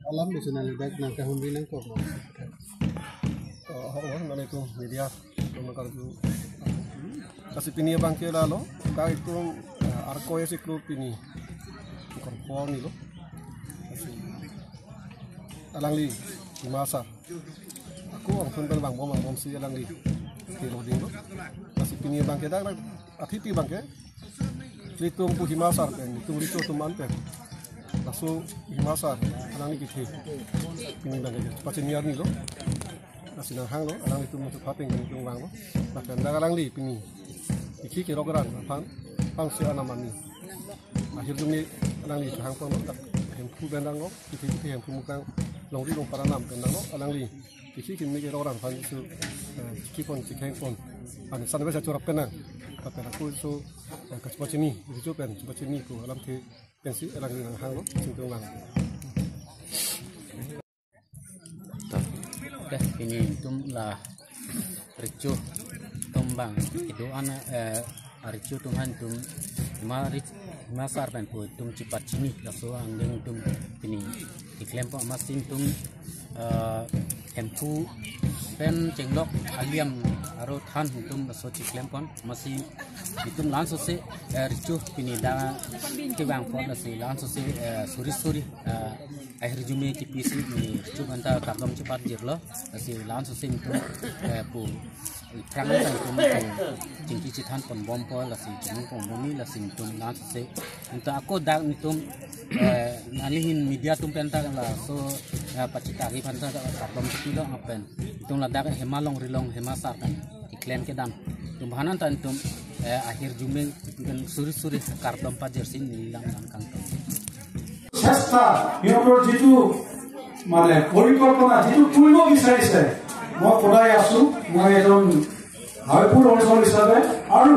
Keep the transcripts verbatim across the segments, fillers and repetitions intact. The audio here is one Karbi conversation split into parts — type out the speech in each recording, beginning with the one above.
Alam di sana ledak nang kahumbi nang kok. Oh, oh, oh, nang itu media, nang karju. Lasi pini abang ke lalo, ka itu, eh, Arkoi Siklo pini. Korpo ni lo. Lasi alangli, Hima Sar. Ako angthun pen vangbom, vangbom si alangli. Kilo ding lo. Lasi pini abang ke dak, dak, athipi abang ke. Nelitum pu Hima Sar pen, nelitum riso atum an pen. Laso Hima Sar, alangli kethe. Pini abang ke, pachini arni lo. Lasi nanghang lo, alanglitum nangchepha pen nelitum vanglo. Lapen dak alangli pini. Ikhi kerok ran, aphan, aphan si anam ani. Ahirjume alangli hang pon lo, dak Hemphu pen dang lo, kethe kethe Hemphu Mukrang, Longri Longpara nam pen dang lo, alangli. Ikhi kimi kerok ran aphan su, eh, chikipon, chikhengpon. Ani san besa chorap pen nang. Lapen ako su, eh, kachepachini, riso pen, chepachini pu alamthe pensi alangli nanghang lo, singtung lang. Oke, pini itum la riso atum abang kedo-an, eh, riso atum aphan itum Hima ri-, Hima Sar pen pu itum chepachini, laso angdeng itum pini keklem pon amatsi itum, eh, Hemphu pen chenglok aliam aro than itum laso keklem pon amatsi itum la-an sose, eh, riso pini dak kevang pon lasi la-an sose, eh, suri suri, eh, ahirjume T P C ni riso aphanta kardom chepat jirlo, lasi la-an sose itum, eh, pu, eh, prang ta itum, eh, chingki chethan pon bom po, lasi chingki pon bom ni, lasi itum la-an sose. Itum ako dak itum, eh, nelihin media atum pen ta laso, eh, pachitari aphanta kardom chepilo lapen itum ladak Hima Longri along Hima Sar pen keklem kedam. Itum aphan ta itum, eh, ahirjume itum suri suri kardom pajirsi neli lang lang kangton. চেষ্টা, সিহঁতৰ যিটো মানে পৰিকল্পনা, যিটো কৰিব বিচাৰিছে, মই সদায় আছো। মই এজন হাইপুৰ অঞ্চল হিচাপে আৰু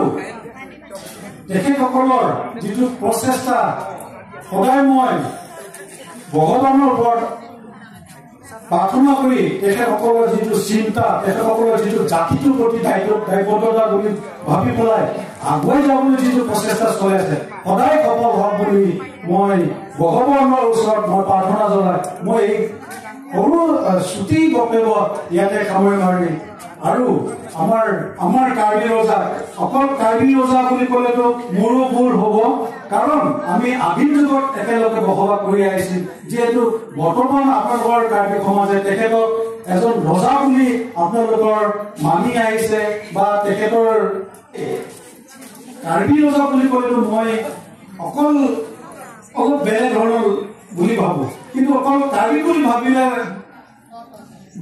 তেখেতসকলৰ যিটো প্ৰচেষ্টা, সদায় মই ভগৱানৰ ওপৰত প্ৰাৰ্থনা কৰি তেখেতসকলৰ যিটো চিন্তা, তেখেতসকলৰ যিটো জাতিটোৰ প্ৰতি দায়িত্ব, দায়বদ্ধতা বুলি ভাবি পেলাই আগুৱাই যাবলৈ যিটো প্ৰচেষ্টা চলাই আছে, সদায় সফল হওক বুলি মই ভগৱানৰ ওচৰত মই প্ৰাৰ্থনা জনাই মই এই সৰু, আহ, চুটি বক্তব্য ইয়াতে সামৰণি মাৰিম। আৰু আমাৰ, আমাৰ কাৰ্বি ৰজা, অকল কাৰ্বি ৰজা বুলি ক'লেতো মোৰো ভুল হ'ব, কাৰণ আমি আদিম যুগত একেলগে বসবাস কৰি আহিছিল। যিহেতু বৰ্তমান আপোনালোকৰ কাৰ্বি সমাজে তেখেতক এজন ৰজা বুলি আপোনালোকৰ মানি আহিছে বা তেখেতৰ কাৰ্বি ৰজা বুলি ক'লেতো মই অকল অলপ বেলেগ ধৰণৰ বুলি ভাবো, কিন্তু অকল কাৰ্বি বুলি ভাবিলে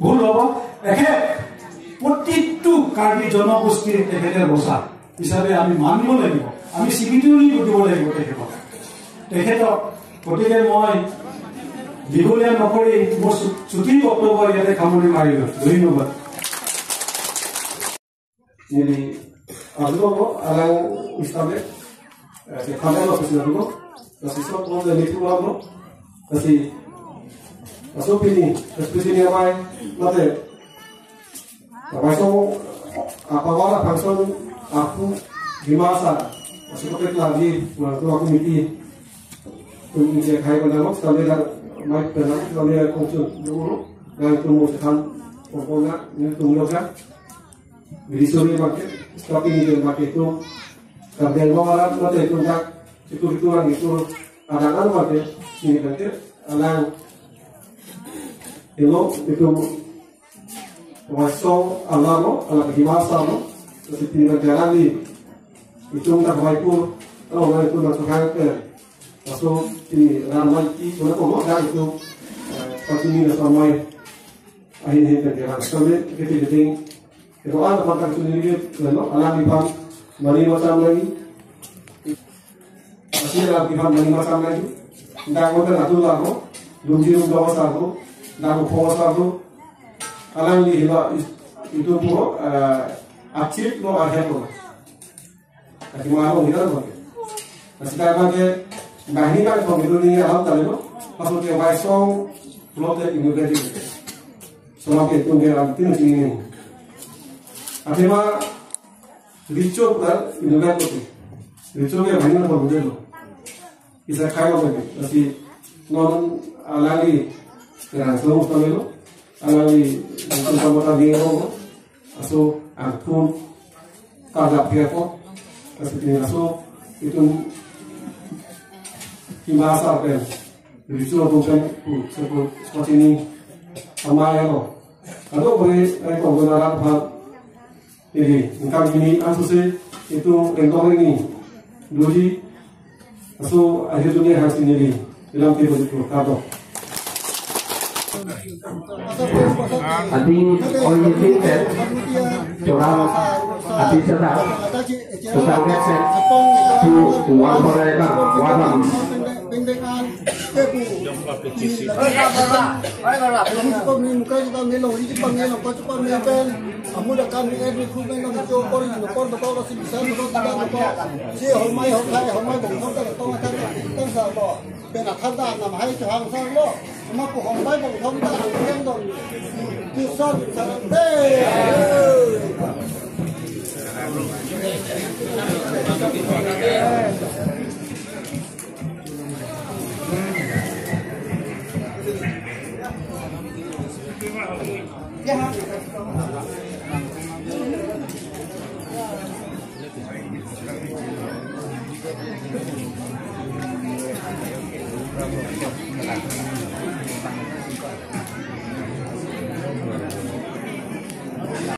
ভুল হ'ব। তেখেত প্ৰতিটো কাৰ্বি জনগোষ্ঠীৰ তেখেতে ৰজা হিচাপে আমি মানিব লাগিব, আমি স্বীকৃতি দিব লাগিব তেখেতক। তেখেতক গতিকে মই দীঘলীয়া নকৰি মোৰ চু-, চুটি বক্তব্য ইয়াতে সামৰণি মাৰিলো। ধন্যবাদ। Neli arlo ko alang istame, eh, ke khamelo kusi arlo, kasi sok ko de nitu arlo, kasi aso pini, kasi pini amai, mate, apaso, apawala function, aku, di masa, kasi ko pek lagi, waktu aku miti, kung ije khai ko nalok, sekali dah, mai ko nalok, sekali dah kung chu, dulu, dan kung mo sekan, kung kung na, ni kung lo kan, Bidi suri abang ke, tapi ni abang ke itu, kadang mau alam mate itu tak, itu itu lagi itu, kadang anu abang ke, sini abang ke, alang, ilo, itu, waisong, alam lo, alam di masa lo, seperti negara ni, itu tak baik pun, kalau orang itu nak sekarang ke, masuk di ramai di, mana pun ada itu, eh, pasti ni dah sampai, ahin ahin kerja, sampai kita jadi, Kedo-an aphan kangchini lagi, lalo, alangliphan mani macham lagi. Asi alangliphan mani macham lagi. Dak hotel atul lago, lumji rum dawa sargo, dak upho sargo. Alangli hila is-, itu puro, eh, achit lo aher lo. Kati mo along hila lo. Kasi kaya ke, bahini kan pemilu ni alam tadi lo, pas lo ke waisong, lo ke immigration. Selama itu dia alam tin sini. Akhirnya, riso ta inugan kote. Riso ke banyak pemodel lo. Isa khai lo bagi. Kasi non alangli Kerang song kami lo, alangli nangtum kamatha dinglo, laso angthun karjap dia ko, laso pini laso itum kima asar pen, riso atum pen, pu, sepo, sepo chini, amai lo. Kadokave, eh, kong guna rat phan, Neli, ningkan hini ansose itum rengdong rengni doji, laso ahir dunia hangsi neli ilam ti doji pu, kardom. Adi, oi, oi, oi, oi, orang, adi, sedang, sedang, sedang, tu, uang, orang, orang. Beng beng an, ke pu. Isi pa ni muka si pa ni long, isi pa ni long, pa si pa ni pen. Amu da kan ni, eh, ni khu pen long cho, por ni por, por si bisa, por si da por. Si homai, homai, homai bong bong ta tong ta tang sa lo. Pen a khan ta nam hai cho hang sa lo. Ma pu homai bong bong ta hang pen dong. Tu sa sa de.